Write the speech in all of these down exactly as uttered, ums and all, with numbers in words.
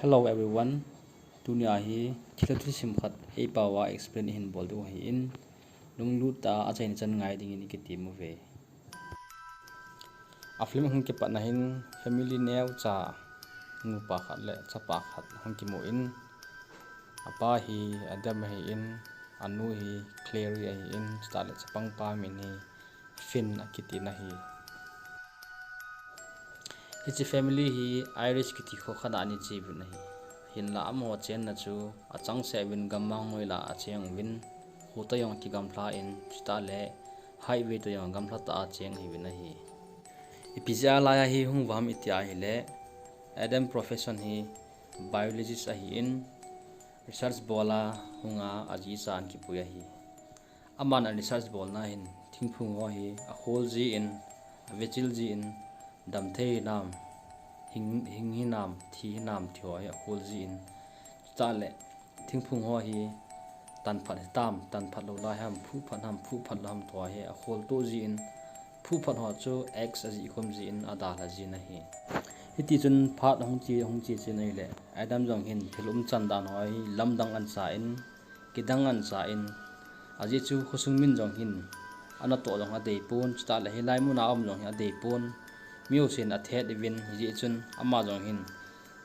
Hello everyone. Tunia hi thilha thusim khat eipao a explain ihin bol diu ahin, lunglut tah a achaina chan ngai dingin ikitem uve. A film hung kipatna hin family neocha, nupa khat le chapa khat hung kimun, apa hi Adam ahin, anu hi Clary ahin, chutah le chapangpa min hi Finn akitin ahi. Hiche family hi Iris kiti kho khat a ana che uvin ahi. Hinlah amaho chenna chu achangseh uvin gammang noi lah a acheng uvin, kho toh jong kigamlha in, chutah le highway toh jong gamlha tah a acheng ahiuvin ahi. Ipi jeh a laiya hi hung uvam iti ahile, Adam profession hi biologist ahin, research bol a hung a, aji cha ana kipui ahi. Aman a research bolna hin thingphung ho hi akhol jin, avechil jin, damthei hinam, hing, hing hinam, thi hinam ti ho hi akhol jin, chutah le thingphung ho hi tanphat hitam, tanphat lou lai ham, phuhphat ham, phuhphat lou ham ti ho hi akhol to jin, phuhphat ho chu X ajih khum jin adalha jin ahi. Hitichun phat ahung che, ahung che chen ahile, Adam jong hin thil umchan dan ho hi lamdang ana sa in, kidang ana sa in, ajeh chu khosung min jong hin anatoh jong adei pon, chutah le hilai muna um jong hi adei pon, mihousen athet uvin, hijeh chun ama jong hin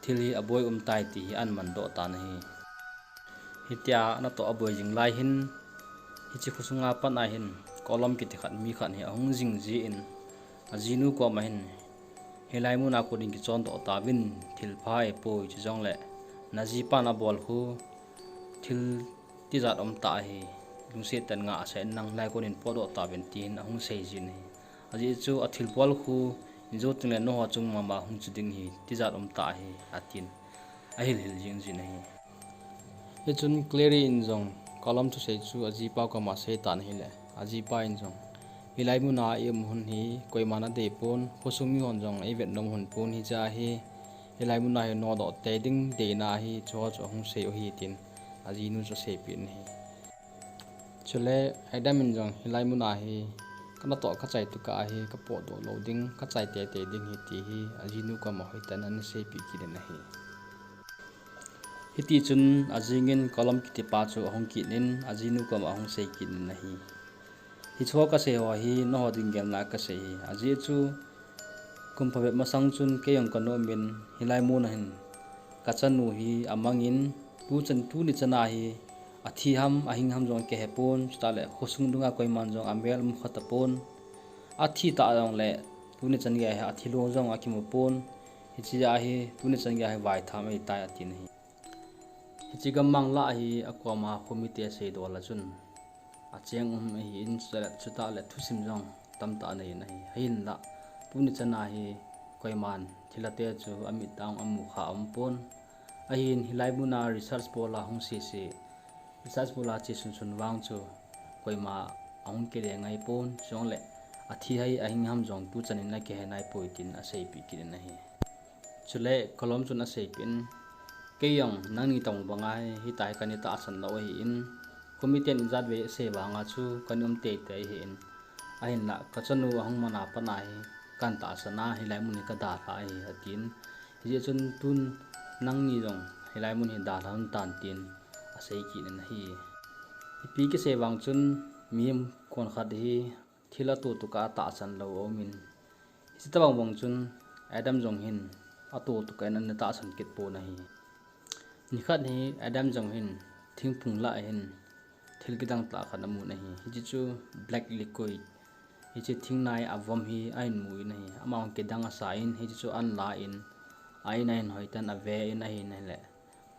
thil hi aboi umtai ti hi ana mandoh tan ahi. Hitia anatoh aboi jing lai hin, hiche khosunga pat a hin Colum kiti khat mi khat hi ahung jing jin, ajinu koma hin, hilai muna konin kichondoh tauvin, thilpha ahipoi, chujongle najipan abol khu thil tijat umtah ahi, lungset tah in ngahsah in, nang lai konin potdoh tauvin, tin ahung sei jin ahi. Ajeh chu athilbol khu injo tengle nangho chung mama hung chu ding ahi, tijat umtah ahi, atin ahil hil jing jin ahi. Hichun Clary in jong Colum thusei chu ajipa koma asei tan ahile, ajipa in jong, hilai muna ium hun hi koiman adei pon, khosung mihon jong eivet nom hun pon, hichea hi hilai muna hi nodoh tei ding deina ahi, chuho chu ahung sei u ahi, tin ajinu chu aseipeh in ahi. Chule Adam in jong hilai muna hi kanatoh kachai tukah ahi, kapotdoh lou ding, kachai teitei ding ahi ti hi ajinu koma hoitah in ana seipeh kit in ahi. Hitichun ajingin Colum kitipa chu ahung kit in, ajinu koma ahung sei kit in ahi. Hicheho kasei ho hi nangho ding gelna kasei ahi. Ajeh chu kum phabep masang chun kei jong kanom in, hilai muna hin kachanu hi amangin, tuchan, tuni chana hi athi ham ahing ham jong kahepon, chutah le khosung dunga koiman jong amel umkha tapon. Athi ta jongle tuni chan geiya hi athilou jong akimu pon. Hichea hi tuni chan geiya hi vaitham eitai, atin ahi. Hiche gammang lah hi akoma khomite seidola chun acheng um ahin, chutah le thusim jong tamtah anei in ahi. Ahinlah tuni chana hi koiman thilhate chu amit a amukha aumpon. Ahin hilai muna research bola hung sese, research bola che sunsun vang chu koima ahung kile ngaipon, chujongle athi ham ahing ham jong tuchan in akihe naipoi, tin aseipeh kit in ahi. Chule Colum chun aseipeh in, kei jong nangni tobang banga hi hitia hi kana tahsan lou ahin, khomiten ijat vei asei vanga chu kana um teitei ahin, ahinlah kachanu ahung mana pat a hi kana tahsan a hilai mun hi kadalha ahi, atin. Hijeh chun tun nangni jong hilai mun hi dalha un tan, tin asei kit in ahi. Ipi kisei vang chun mihem konkhat hi thil ato tukah a tahsan lou aumin, hiche tobang bang chun Adam jong hin ato tukah in ana tahsan kit pon ahi. Nikhat hi Adam jong hin thingphung lah a hin thil kidang tah khat amun ahi. Hiche chu black liquid, hiche thingnai avom hi ahin mu in ahi. Ama jong kidang asa in, hiche chu ahin la in, a in a hin hoitah in ave in ahi, ahile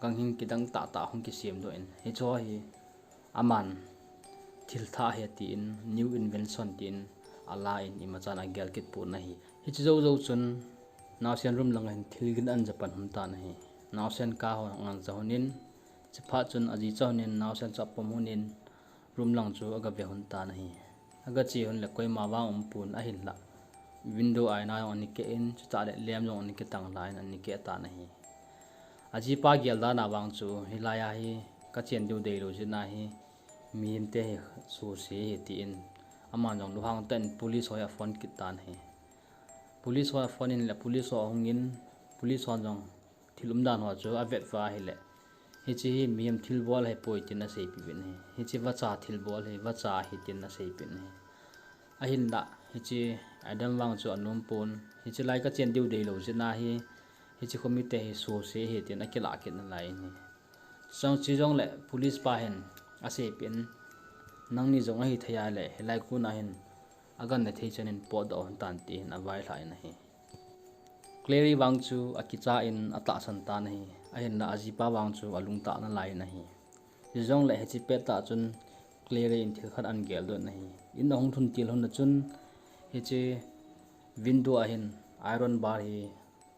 ganghing kidang tahtah hung kisemdoh in, hicheho hi aman thil thah ahi tin, new invention tin ala in, imachan agel kit pon ahi. Hiche jou jou chun naosen room langa hin thilgin ana japan lhon tan ahi. Naosen kah ho ana ja lhon in, chuphat chun ajicha lhon in naosen chu apom lhon in, room lang chu agave lhon tan ahi. Agache lhon le koima vang aumpon, ahinlah window aina jong ana keh in, chutah le lamp jong ana kitang la in ana keh tan ahi. Ajipa geldan a vang chu hilai a hi kachen diu deilou jeh a hi mihemte hi suse ahi tin, aman jong lunghang tah in police ho a phone kit tan ahi. Police ho a phone in le police ho ahung in, police hon jong thil umdan ho chu avet uva ahile, hiche hi mihem thilbol ahipoi tin aseipeh uvin ahi. Hiche vacha thilbol ahi, vacha ahi tin aseipeh in ahi. Ahinla hiche Adam vang chu anom pon, hiche lai kachen diu deilou jeh a hi, hiche khomite hi suse ahi tin akilah kit nalai in ahi. Chujong, chujongle police pa hin aseipeh in, nangni jong ahithei a le hilai kona hin aganna thei chan in potdoh un tan tin ahin availhah in ahi. Clary vang chu akicha in atahsan tan ahi. Ahinla ajipa vang chu alungtah nalai in ahi. Chujongle hiche pettah chun Clary in thil khat ahin geldoh in ahi. In ahung lhun til hun a chun hiche window a hin iron bar hi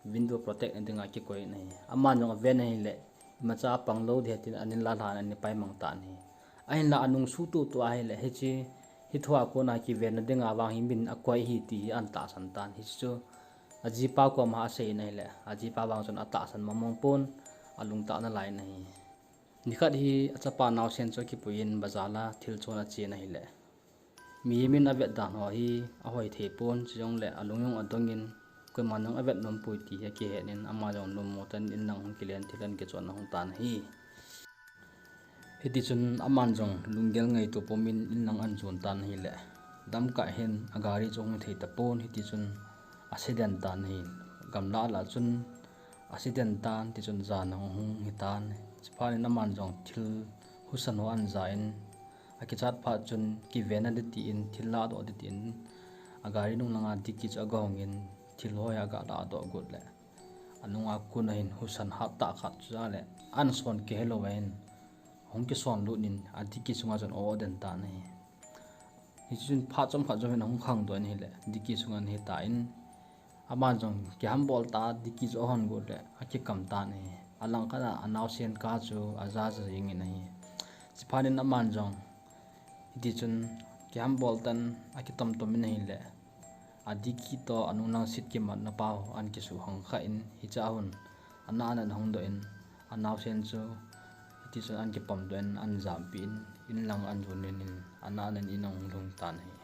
window protect na dinga akikoi in ahi. Aman jong aven ahile, imacha apang lou ding ahi tin ahin lalhan ahin paimang tan ahi. Ahinla anung suhtuhtuh ahile, hiche, hithua kona kivenna dinga vang hi min akoi ahi ti hi ahin tahsan tan. Hichu ajipa koma asei in ahile, ajipa vang chun atahsan mongmong pon, alungtah nalai in ahi. Nikhat hi achapa naosen chu akipui in bazar a thil chon achen ahile, mihem in avet dan ho hi ahoithei pon, chujongle alung jong adong in, koiman jong avet nompoi ti hi akihet in, ama jong lungmong tah in inlang hung kilen thil ahin kichon ahung tan ahi. Hitichun aman jong lunggel ngaito pumin inlang ahin jon tan ahile, lamkah hin agari chu ahung thei tapon, hitichun accident tan ahi. Gamlah lah chun accident tan, tichun jan ahung hitan. Chuphat in aman jong thil husan ho ahin ja in, akichat phat chun kivenna ding tin, thil lahdoh ding tin, agari nung langa dicky chu agahong in, thil ho hi aga lahdoh got le, anunga kon ahin husan hattah khat chu ja le, ahin son kihelou ahin, ahung kison lut in, adicky sunga chun aden tan ahi. Hichun phat chomkhat jouvin ahung khangdoh in ahile, dicky sunga ahin hitan, aman jong kihambol tah a dicky chu ahon got le akikam tan ahi. Alangkhat a anaosen car chu ajaja jeng in ahi. Chuphat in aman jong hitichun kihambol tah in akitomtom in ahile, adicky toh anunglang seat kimatna pa ahin kisuhhang kha in, hichea hin ana ahin hongdoh in, anaosen chu hitichun ahin kipomdoh in, ahin jampeh in, inlang ahin jon in, ana ahin in ahung lhung tan ahi.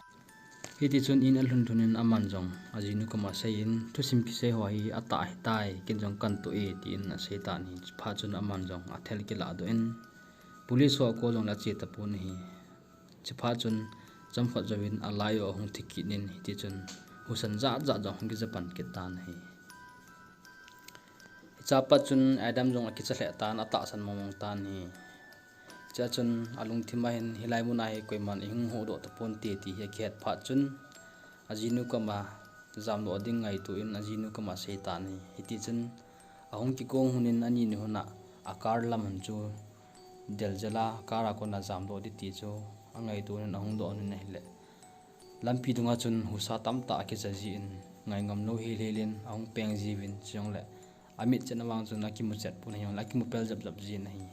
Hitichun in alhun lhun in aman jong ajinu koma asei in, thusim kisei ho hi atah ahitai, ken jong kantoh e, tin asei tan ahi. Chuphat chun aman jong athel kilahdoh in, police ho a call jongle ache tapon ahi. Chuphat chun chomkhat jouvin alai u ahung thi kit in, hitichun husan jatjat jong ahung kija pan kit tan ahi. Hichea pat chun Adam jong akicha lheh tan, atahsan mongmong tan ahi. Hichea chun alungthim a hin hilai muna hi koiman eihung huhdoh taponte ti hi akihet phat chun, ajinu koma jamdoh ding ngaito in ajinu koma asei tan ahi. Hitichun ahung kigong lhon in anini lhon a, a car lam lhon chu del jel a, car a kona jamdoh ding ti chu angaito lhon in ahung doh lhon in ahile, lampi dunga chun husa tamtah akicha jin, ngaingam lou helhel in ahung peng jiuvin, chujongle amit chetna vang chun akimu chet pon ahijongle akimu pel japjap jin ahi.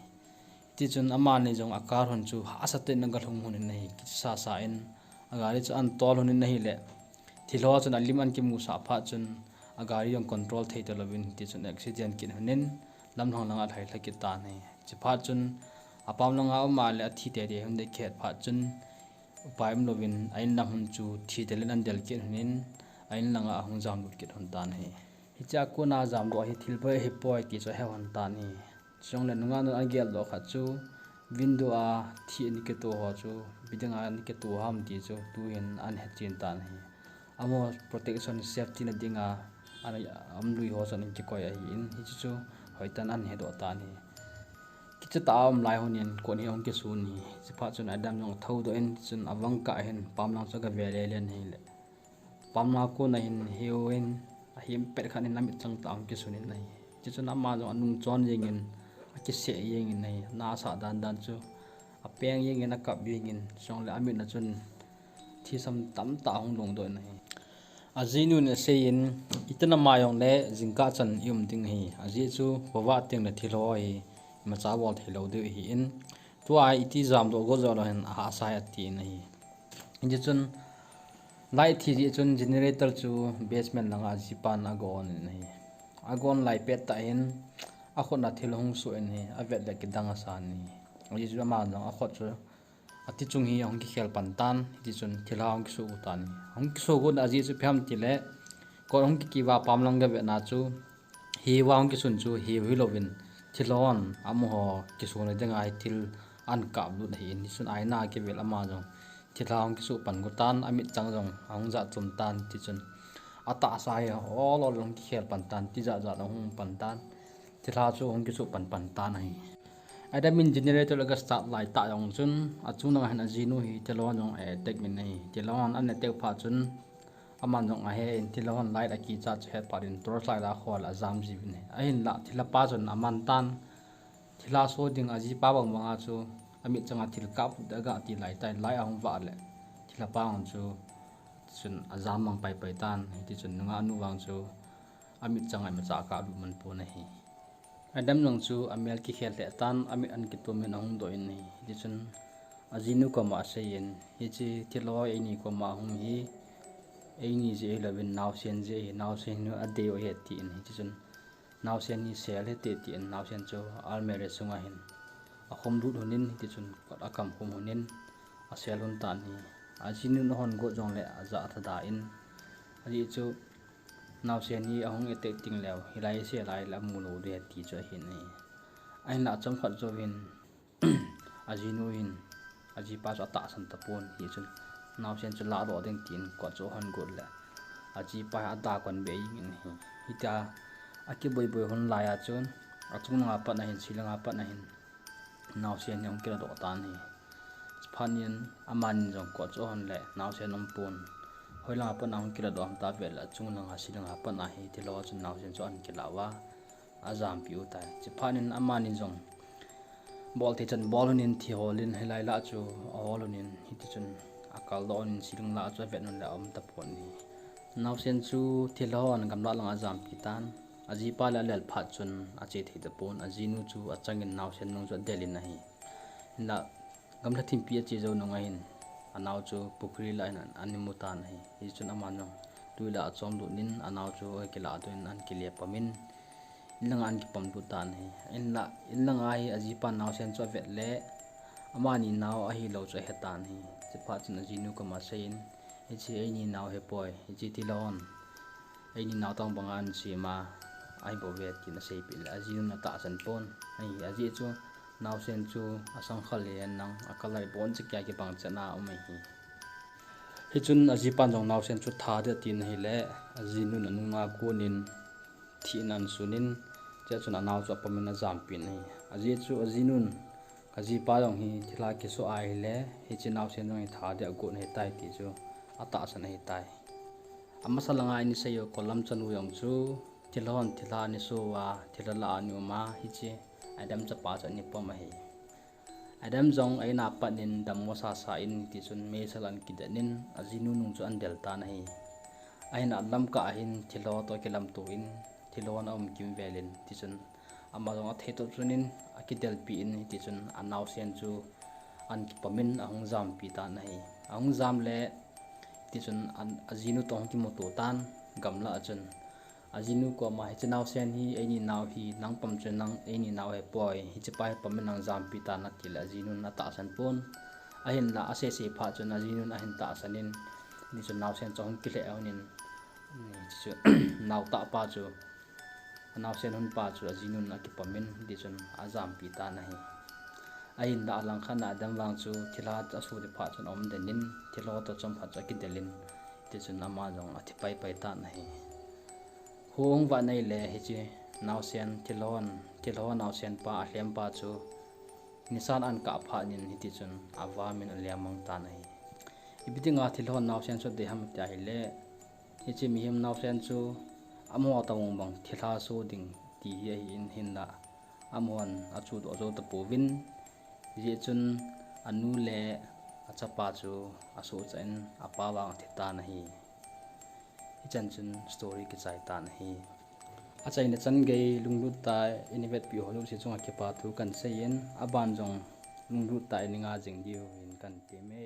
Tichun amani jong a car lhon chu hahsa tah in aga lhung lhon in ahi, kisasa in agari chu ahin tol lhon in ahile, thilha chun alim ahin kimusah phat chun agari jong control thei talouvin, tichun accident kit lhon in lamlhang langa alhai lha kit tan ahi. Chuphat chun apam langa um a le athi teitei lhon ding akihet phat chun upai umlouvin a inlam lhon chu thi del in ahin del kit lhon in, a inlanga ahung jamlut kit lhon tan ahi. Hichea kona jamdoh hi thil boi ahipoi ti chu ahe lhon tan ahi. Chujongle nungah nun ageldoh khat chu window a thi ana kito ho chu ipi dinga ana kito ham ti chu tuhin ahin hechen tan ahi. Amaho protection, safety na dinga ana, aumlui ho chu ahin kikoi ahin, hiche chu hoitah in ahin hedoh tan ahi. Kicha tah a aum lai lhon in kot hi ahung kisun ahi. Chuphat chun Adam jong athoudoh in, chun avang kah hin pamlang chu aga ve lele in ahile, pamlang a kona hin hiuvin ahem pet khat in amit chang tah ahung kisun in ahi. Chuchun ama jong anung chon jengin, akiseh jengin ahi. Ana asah dandan chu apeng jengin, akap jengin, chujongle amitna chun thisam tamtah ahung longdoh in ahi. Ajinun aseiyin, itih nama jongle jingkah chan ium ding ahi. Ajeh chu vava tengle thilha hi imacha bol theilou diu ahin, tua iti jamdoh go joh lou hin ahahsa e atin ahi. Hitichun light thi jeh chun generator chu basement langa ajipan aga on in ahi. Aga on lai pettah hin akhutna thil hung soh in ahi, avet le kidang asan ahi. Ajeh chu ama jong akhut chu ati chung hi ahung kikhel pan tan, hitichun thilha ahung kisoh go tan ahi. Ahung kisoh go na ajeh chu ipi ham itile, kot ahung kikiva pamlang gavetna chu Hiva hung kisun chu hiu hilouvin, thilha hon amaho kisuna dinga hi thil ahin kaplut ahin, hichun aina kivel ama jong thilha hung kisu pan got tan, amitchang jong ahung jat chom tan, tichun atahsa hi ol ol hung kikhel pan tan, tijat jat ahung pan tan, thilha chu hung kisu pan pan tan ahi. Adam in generator la ga start laitah jong chun, achung langa hin ajinu hi thilha hon jong a attack in ahi. Thilha hon ana attack phat chun, aman jong ahe in, thilha hon light akicha chu ahet phat in torch light la akhol ajam jiuvin ahi. Ahinlah thilha pa chun aman tan, thilha so ding ajipa bang banga chu amitchanga thil kap u aga ti laitah in light ahung vah le, thilha pa hon chu chun ajam mang pai pai tan, hitichun nungah nu vang chu amitchanga imacha akaplut man pon ahi. Adam jong chu amel kikhel lheh tan, amit ahin kitum in ahung doh in ahi. Hitichun ajinu koma asei in, hiche thilha eini koma ahung hi, eini jeh hilouvin naosen jeh ahi, naosen hi adei u ahi tin, hitichun naosen hi sel hite tin, naosen chu almirah sunga hin akhum lut lhon in, hitichun kot akam khum lhon in asel lhon tan ahi. Ajinun ahon got jongle ajah thada in, ajeh chu naosen hi ahung attack ding leu, hilai sel lai le amu lou ding ahi ti chu ahin ahi. Ahinlah chomkhat jouvin ajinu hin ajipa chu atahsan tapon, hichun naosen chu ladoh ding tin kot chu ahon got le, ajipa hi ada kon be jeng in ahi. Hitia akiboi boi lhon laiya chun, achung langa pat ahin, chi langa pat ahin naosen hi ahung kiladoh tan ahi. Chuphat in amani jong kot chu ahon le naosen umpon, hoilanga pat ahung kiladoh ham ti avet le, achung langa, chi langa pat ahi, thilha chun naosen chu ahin kilah uva ajampi u tai. Chuphat in amani jong bol thei chan bol lhon in, thi hol in, hilai lah chu ahol lhon in, hitichun akaldoh lhon in, ceiling lah chu avet lhon le aum tapon ahi. Naosen chu thilha hon gamlah langa ajampi tan, ajipa le alel phat chun ache thei tapon, ajinu chu achangin naosen nung chu adel in ahi. Hinlah gamla thimpi ache jou nunga hin anao chu pukhri lah hin ana mu tan ahi. Hichun aman jong twi lah achom lut in anao chu akiladoh in ahin kile pam in, in langa ahin kipam lut tan ahi. Inlah, in langa hi ajipan naosen chu avet le, amani nao ahilou chu ahe tan ahi. Chuphat chun ajinu koma asei in, hiche eini nao ahipoi, hiche thilha hon eini nao tobanga ahin sem a, ahibouve tin aseipeh le, ajinun atahsan pon ahi. Ajeh chu naosen chu asangkhal hihen lang, a colour hi boncha kia kibang chet a um ahi. Hichun ajipan jong naosen chu that ding atin ahile, ajinun anunga konin thihna ahin sun in, chea chun anao chu apam in ajampi in ahi. Ajeh chu ajinun, kajipa jong hi thilha kiso ahile, hiche naosen jong hi that ding agot ahitai ti chu atahsan ahitai. Amasa langa ini sei u Kollam chanu jong chu, thilha hon thilha ana so uva, thilha lah a ana um a, hiche Adam chapa chu ana pom ahi. Adam jong eina pat in dammo sasa in, hitichun meisel ahin kidet in, ajinu nung chu ahin del tan ahi. Ahinlah lamkah ahin thilha toh kilamto in, thilha hon aum kimvel in, hitichun ama jong athei toh chun in, akidelpi in, hitichun anaosen chu ahin kipam in ahung jampi tan ahi. Ahung jam le, hitichun an, ajinu toh ahung kimuto tan, gamlah a chun ajinu koma, hiche naosen hi eini nao hi, nang pam chu nang eini nao ahipoi, hichepa hi pam in nang jampi tan atile ajinun atahsan pon. Ahinlah asei sei phat chun ajinun ahin tahsan in, hitichun naosen chu ahung kilheh lhon in, hiche chu naotahpa chu, anaosen lhonpa chu ajinun akipam in, hitichun ajampi tan ahi. Ahinlah alangkhat a Adam vang chu thilha aso ding phat chun aum den in, thilha toh chomkhat chu akidel in, hitichun ama jong athi paipai tan ahi. Hu ahung vat nai le hiche naosen, thilha hon, thilha naosen pa alhempa chu nisan ahin kah phat in hitichun avam in alengmang tan ahi. Ipi dinga thilha naosen chu adei ham tia ahile, hiche mihem naosen chu amaho tobang bang thilha so ding ti hi ahin, hinlah amahon achuhdoh jou tapouvin, hijeh chun anu le achapa chu asohcha in apa vang athi tan ahi. Hichan chun story kichai tan ahi. Achaina chan gei lunglut tah in eivetpi ho jouse chunga kipa thu kahin seiyin, aban jong lunglut tah in einga jing diuvin kahin temme.